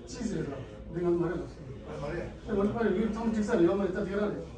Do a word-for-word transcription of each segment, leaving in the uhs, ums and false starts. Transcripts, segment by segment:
ཅི་ཟེར་ར། འདི་ང་མ་རེད་ལ། མ་རེད། ང་ཚོ་ཕ་རི་ལུས་ཐང་ཅིག་ས་ལ་ཡོད་མ་རེད། ད་དེ་རང་རེད།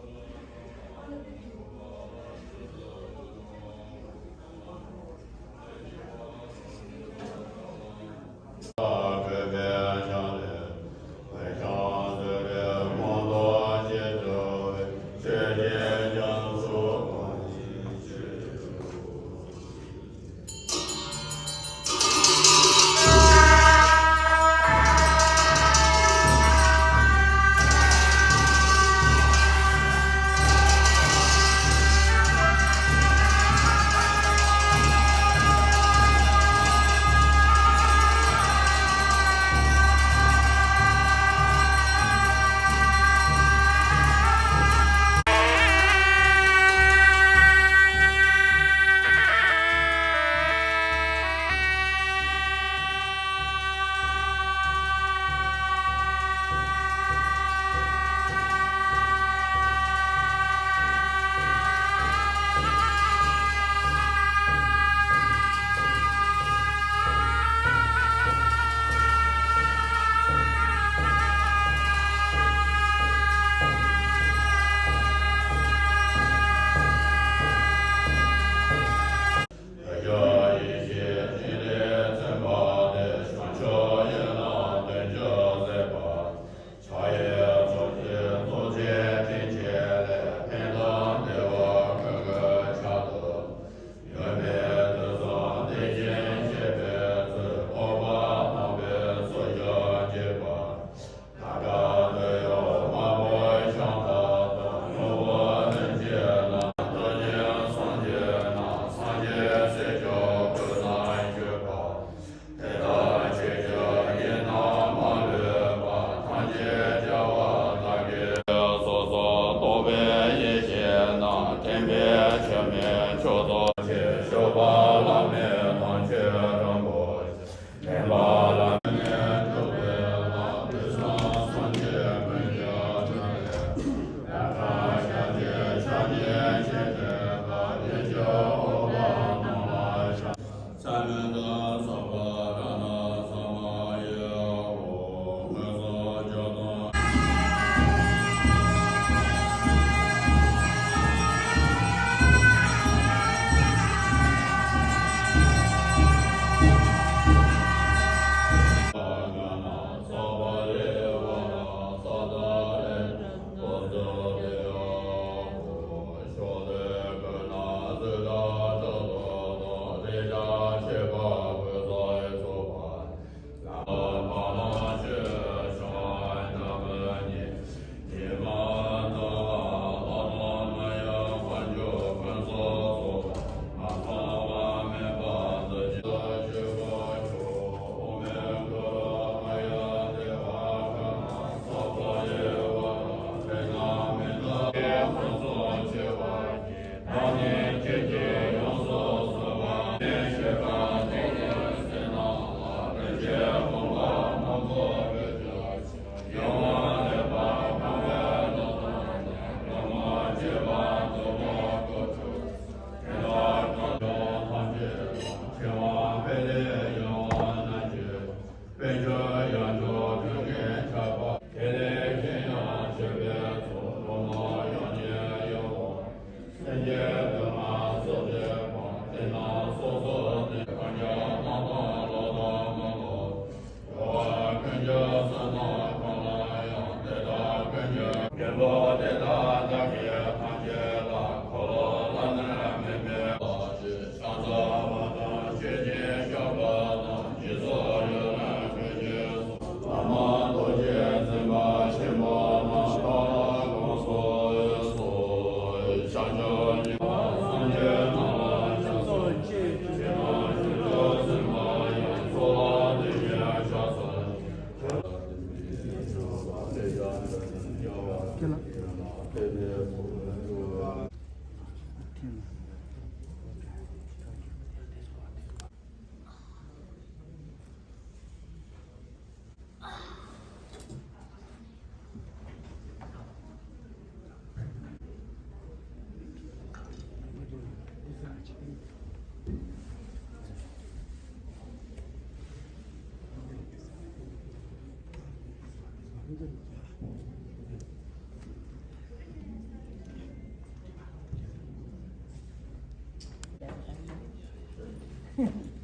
རིན་པོ་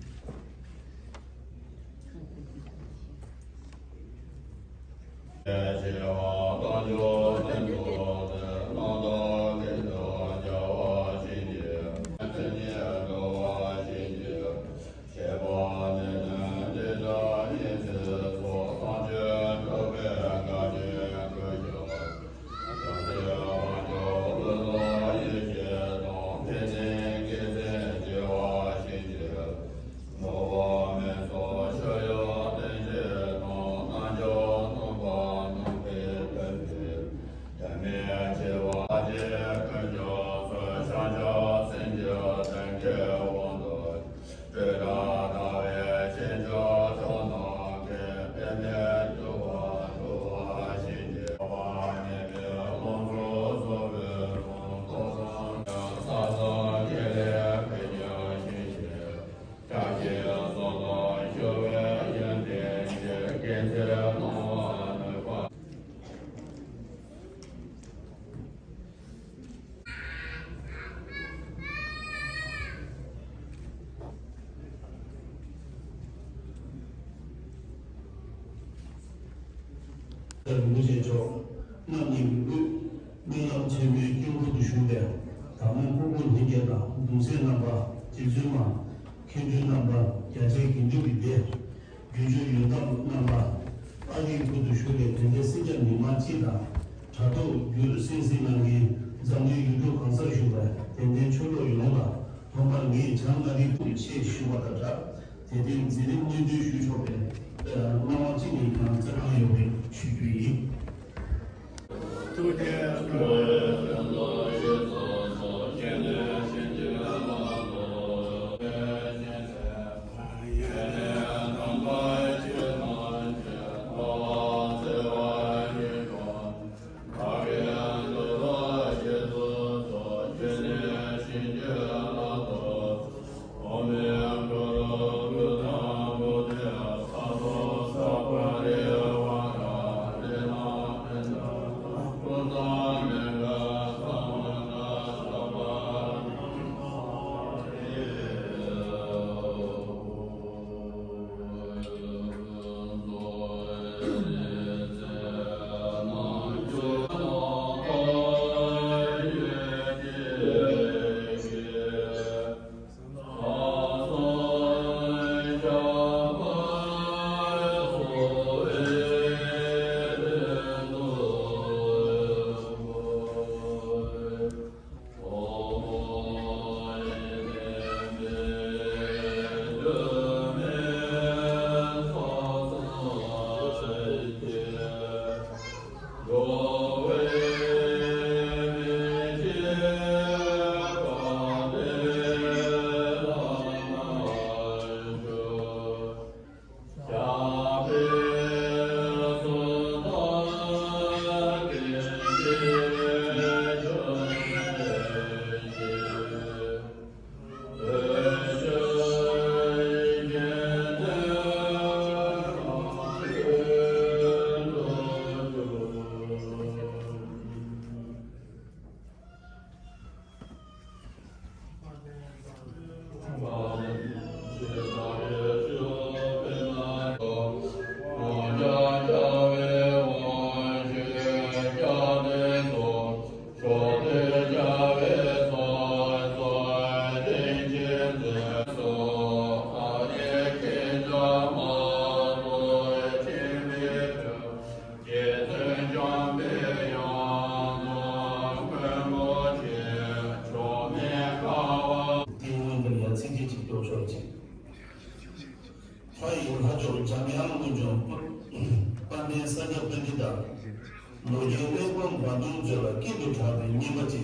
ཆེ་མཆོག་རྣམ་གཉིས་མི་བསྐྱོད་མི་ལམ་ཆེན་མོའི་སྐྱོང་བུ་དུ་བཞུགས་པའི་དར་མོ་ཕུར་བུ་ལྷན་རྒྱས་དང་གདུང་སྲས་རྣམ་པ། རྗེ་བཙུན་མ། མཁན་བརྒྱུད་རྣམ་པ། རྒྱ་ཆེའི་དགེ་འདུན་གྱི་སྡེ། རྒྱུན་སྤྱོད་ཡོན་བདག་རྣམ་པ། ཨ་རིའི་ཁུལ་དུ་བཞུགས་པའི་དད་ལྡན་སེར་སྐྱ་མི་མང་སྤྱི་དང་། དྲ་ཐོག་བརྒྱུད་སེང་སེང་གནང་མཁན་འཛམ་གླིང་ཡུལ་གྲུ་གང་སར་བཞུགས་པའི་དད་ལྡན་ཆོས་གྲོགས་ཡོངས་ལ། ཐོག་མར་ངས་བྱང་ཨ་རིའི་ཁུལ་ཆེད་ཞུ་བ་དང་སྦྲགས། དད་ལྡན་མཛད་རིམ་སྙན་སྒྲོན་ཞུ་ཆོག་པའི་གནང་བ་གཅིག་ནས་ཀྱང་བསྩལ་གནང་ཡོད་པའི་ཞུ་རྒྱུ་ཡིན། ལྷ་ཡི་ལྷ་མཆོག་འཇམ་དབྱངས་དངོས་འབྱོར་དཔལ་ལྡན་ས་སྐྱ་པཎྜི་ཏས། ལོ་རྒྱུས་གླེགས་བམ་བར་སྟོང་མཛོད་ལ་སྐད་དུ་གྲགས་པའི་བསྙེན་པ་ཅིག་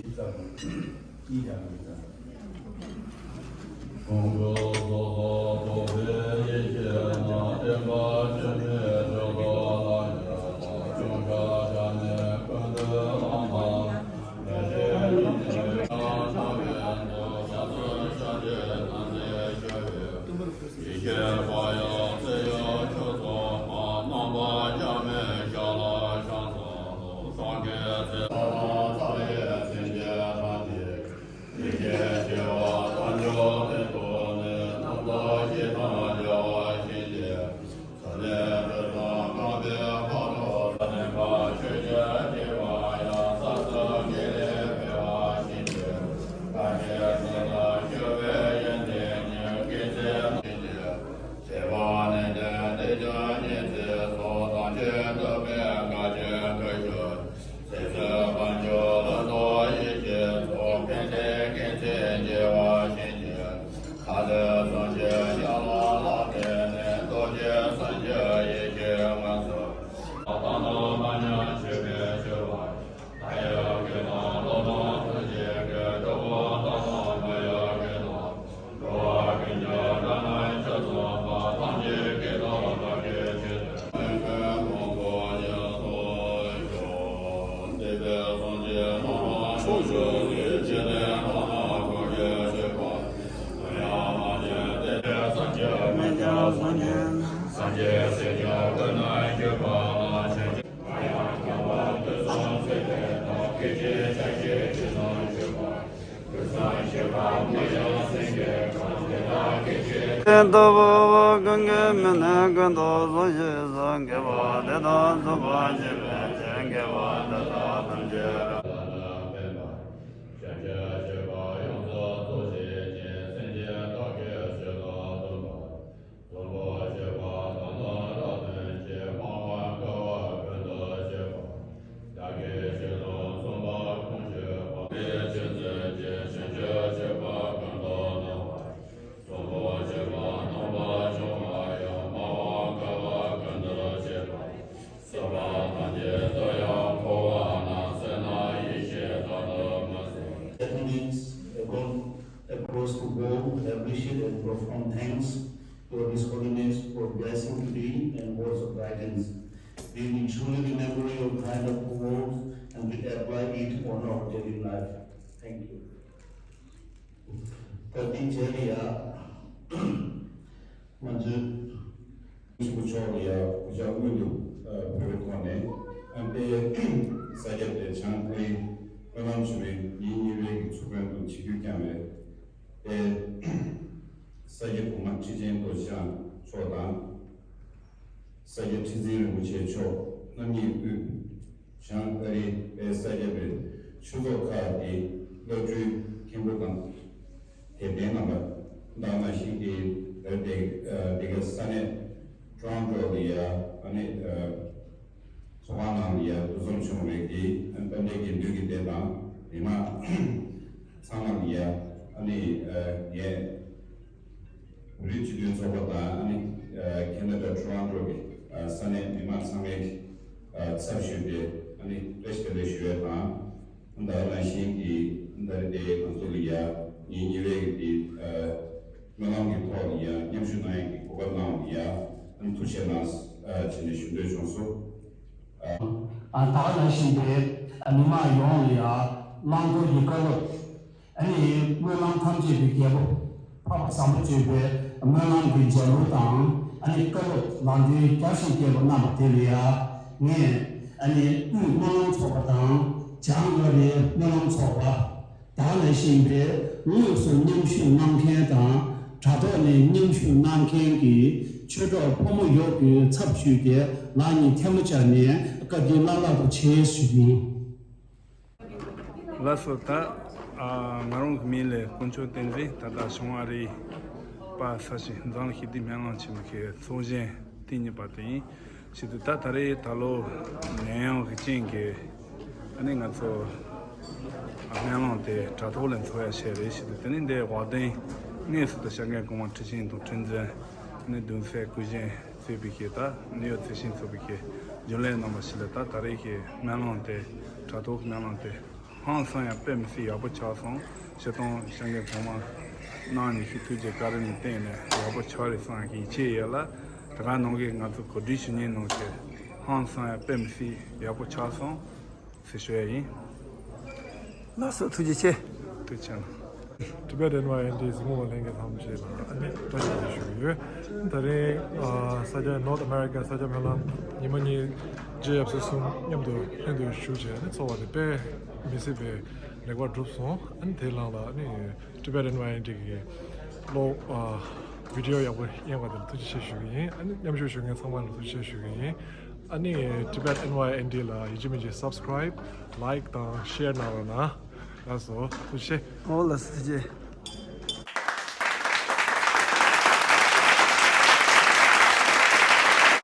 ལྟ་བུ་བ་གང་གི་མི་ནི་ཀུན་ཏུ་བཟུང་ཞིང་བཟུང་། དགེ་བ་དེ་དག་མཚུངས་པར་བྱེད་པའི་ཕྱིར། དགེ་བ་འདི་དག་ཐམས་ཅད། Attendees across, across the world have received and profound thanks for His Holiness for blessing today and words of guidance. We will truly remember your kind of words and will apply it on our daily life. Thank you. ད་འདི་རྗེས་ལ་ཡ། ང་ཚོའི་ཆེན་པོ་མཆོག་ལ་ཡ་གུས་ཕྱག་སྔོན་དུ་ཕུལ་བའི་ཐོག་ནས། ཨ་ནི་དཔལ་ས་སྐྱ་པའི་བྱང་ཨ་རིའི་སྨོན་ལམ་ཞུ་བའི་ཉིན་གཉིས་པའི་གི་ཚོགས་མགོན་དུ་ཆིབས་བསྒྱུར་བསྐྱངས་པའི་དཔལ་ས་སྐྱ་གོང་མ་ཁྲི་ཆེན་རྡོ་རྗེ་འཆང་མཆོག་དང་། ས་སྐྱ་ཁྲི་འཛིན་རིན་པོ་ཆེ་མཆོག་རྣམ་གཉིས་དབུས། བྱང་ཨ་རིའི་དཔལ་ས་སྐྱ་པའི་ཆོས་ཚོགས་ཁག་གི་བླ་སྤྲུལ་མཁན་པོ་དང་། དད་ལྡན་རྣམ་པ། ད་ག་ནང་བཞིན་གྱི་ད་ལྟའི་འདི་ག་ས་གནས་ཊོ་རོན་ཊོ་ལ་ཡ་ཨ་ནི་ཚོགས་ཁང་ནང་ལ་ཡ་འདུ་འཛོམས་བྱུང་བའི་གི་དཔལ་ལྡན་དགེ་འདུན་གྱི་སྡེ་དང་མི་མང་ཚང་མ་ལ་ཡ་ཨ་ནི་ངས། བོད་རིགས་སྤྱི་མཐུན་ཚོགས་པ་དང་ཨ་ནི་ཁེ་ན་ཌ་ཊོ་རོན་ཊོ་གི་ས་གནས་མི་མང་ཚང་མའི་ཚབ་ཞུས་ཏེ་ཨ་ནི་བཀྲ་ཤིས་བདེ་ལེགས་ཞུ་ཡས་དང་། ད་ག་ནང་བཞིན་གྱི་ད་རེས་དེ་ང་ཚོ་ལ་ཡ་ཉིན་གཉིས་པའི་གི་དེ་སྨོན་ལམ་གྱི་ཐོག་ལ་ཡ་མཉམ་ཞུགས་གནང་ཡས་ཀྱི་གོ་སྐབས་གནང་བ་ལ་ཡ་ཨ་ནི་ཐུགས་རྗེ་གནང་ཟེར་ནས་ཞུ་འདོད་བྱུང་སོང་། ཨ་ད་ག་ནང་བཞིན་པའི་མི་མང་ཡོངས་ལ་ཡ་བླང་དོར་གྱི་བཀའ་སློབ། ཨ་ནི་སྨོན་ལམ་ཐམས་ཅད་ཀྱི་རྒྱལ་པོ་འཕགས་པ་བཟང་པོ་སྤྱོད་པའི་སྨོན་ལམ་གྱི་མཇལ་ལུགས་དང་ཨ་ནི་བཀའ་སློབ་ལམ་སྟོན་རྒྱས་ཤིང་རྒྱས་པ་གནང་བ་དེ་ལ་ཡ་ངས་ཨ་ནི་དབུས་སྨོན་ལམ་ཚོགས་པ་དང་བྱང་ཨ་རིའི་སྨོན་ལམ་ཚོགས་པ། ད་ག་ནང་བཞིན་པའི་དངོས་སུ་མཉམ་ཞུགས་གནང་མཁན་དང་དྲ་ཐོག་ནས་མཉམ་ཞུགས་གནང་མཁན་གྱི་ཆོས་གྲོགས་ཕོ་མོ་ཡོངས་ཀྱི་ཚབ་ཞུས་ཏེ་ལག་གཉིས་ཐལ་མོ་སྦྱར་ནས་བཀའ་དྲིན་བླ་ལྷག་ཏུ་ཆེ་ཞུ་རྒྱུ་ཡིན། ལགས་སོ། ད་ང་རང་གི་མིང་ལ་དཀོན་མཆོག་བསྟན་འཛིན། ད་ལྟ་བྱང་ཨ་རིའི་པ་ས་ཞིང་འཛམ་གླིང་ཞི་བདེའི་སྨོན་ལམ་ཆེན་མོའི་ཚོགས་གཞོན་དེ་ཉིད་པ་དེ་ཡིན། ཞེས་དུས་ད་ད་རེས་ད་ལོ་ནད་ཡམས་ཀྱི་རྐྱེན་གྱིས་ཨ་ནི་ང་ཚོ་སྨོན་ལམ་དེ་དྲ་ཐོག་ལ་འཚོགས་ཡ་བྱས་རེད། ཞེས་དུས་དེ་ནི་འདི་དབང་ལྡན་དངོས་སུ་ད་བྱ་དངོས་གོང་མ་ཁྲི་ཆེན་དང་ཁྲི་འཛིན་ཨ་ནི་གདུང་སྲས་སྐུ་གཞོན་གཙོས་པའི་གི་ད་ནིའུ་ཡོག་རྩེ་ཞིང་ཚོགས་པའི་གི་རྒྱུན་ལས་རྣམ་པ་ཞིག་ལ་ད་ད་རེས་ཀྱི་སྨོན་ལམ་དེ་དྲ་ཐོག་སྨོན་ལམ་དེ། ཧང་སང་ཡང་དཔེ་མི་སྲིད་ཡག་པོ་ཆགས་སོང་། སྤྱིར་བཏང་བྱ་དངོས་གོང་མ་གནང་ནས་ཤིག་ཐུགས་རྗེ་བཀའ་དྲིན་ལ་བརྟེན་ནས་ཡག་པོ་ཆགས་རེད་བསམ་ཡག་གི་ཡིད་ཆེས་ཡོད་ལ། དེ་ག་ནང་གི་ང་ཚོ་གོ་སྒྲིག་ཞུ་མཁན་ནང་གི་ཧང་སང་ཡང་དཔེ་མི་སྲིད་ཡག་པོ་ཆགས་སོང་ཟེར་ཞུ་ཡ་ཡིན། ལགས་སོ། ཐུགས་རྗེ་ཆེ། ཐུགས་རྗེ་གནང་། Tibet N Y N D གཟིགས་མོ་བ་ལྷན་རྒྱས་ཐམས་ཅད་ལ་ཨ་ནི་བཀྲ་ཤིས་བདེ་ལེགས་ཞུ་གི་ཡོད། ད་རིང་ཨ་ས་སྐྱ་North America ས་སྐྱ་སྨོན་ལམ་ཉི་མ་གཉིས་རྗེ་ཡབ་སྲས་གསུམ་མཉམ་དུ་ལྷན་དུ་བཞུགས་བྱས་ཨ་ནི་འཚོགས་པ་དེ་དཔེ་མི་སྲིད་པའི་ལེགས་པར་གྲུབ་སོང་། ཨ་ནི་དེའི་ལང་ལ་ཨ་ནི་Tibet N Y N D གི་གློག་ཨ་བི་ཌི་ཡོ་ཡག་པོ་གཡེང་བ་དེ་ལ་ཐུགས་རྗེ་ཆེ་ཞུ་གི་ཡིན། ཨ་ནི་མཉམ་ཞུགས་ཞུ་མཁན་ཚང་མ་ལ་ཐུགས་རྗེ་ཆེ་ཞུ་གི་ཡིན། ཨ་ནི་Tibet N Y N D ལ་ཡིན་གཅིག་མིན་གཅིག་subscribe, like དང་share གནང་རོགས་གནང་། ལགས་སོ། ཐུགས་རྗེ་ཆེ། ཨོ་ལགས་སོ། ཐུགས་རྗེ་ཆེ།